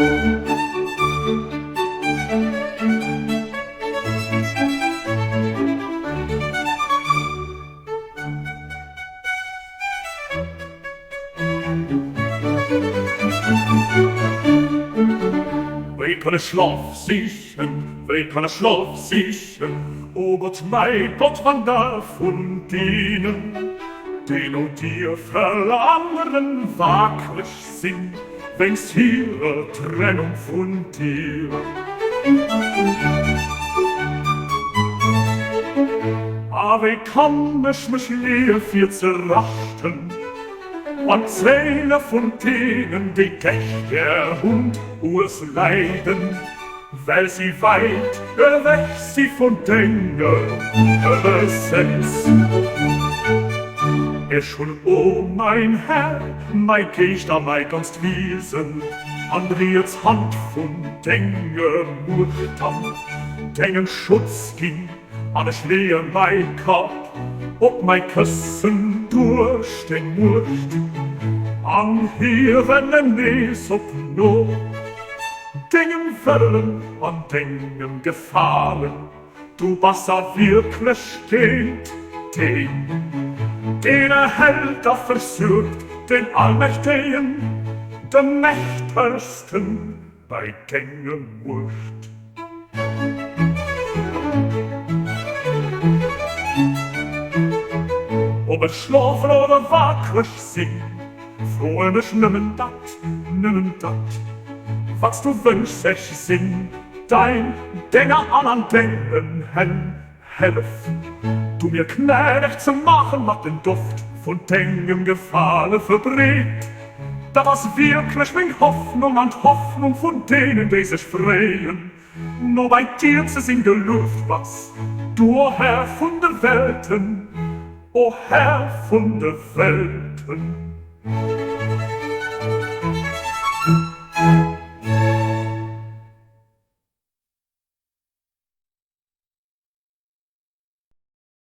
Wéi kann ech Schlof sichen, wéi kann ech Schlof sichen, o Gott, mäi Gott, wann der vun deenen, déi no dir verlangeren, wakreg sinn, wéinst hirer Trennung vun dir? A wéi kann ech mech leeë fir ze raschten? An d'Séile vun deenen, déi dech gär hunn, ues leiden, well si wäit ewech si vun dengem Gesetz. Ech hunn, o mäin Här, mäi Geescht a mäi ganzt Wiesen an riets Hand vun denger Muecht an dengem Schutz ginn. An ech leeë mäi Kapp op mäi Këssen duerch deng Muecht an hiewen en nees op no dengem Wëllen an dengem Gefalen. Du bass a Wierklechkeet deen, deen erhält a versuergt, den Allmächtegen, de Mächtegsten bei denger Muecht. Ob ech schlofen oder wakreg sinn, froen ech nëmmen dat, nëmmen dat, wat s du wënschs. Ech sinn dein Dénger an an dengen Hänn. Hëllef du mir gnädeg ze maachen, mat den Doft vun dengem Gefale verbreet. Dat ass wierklech meng Hoffnung an d'Hoffnung vun deenen, déi sech freeën, no bei dir ze sinn. Gelueft bass du, o Här vun de Welten, o Här vun de Welten.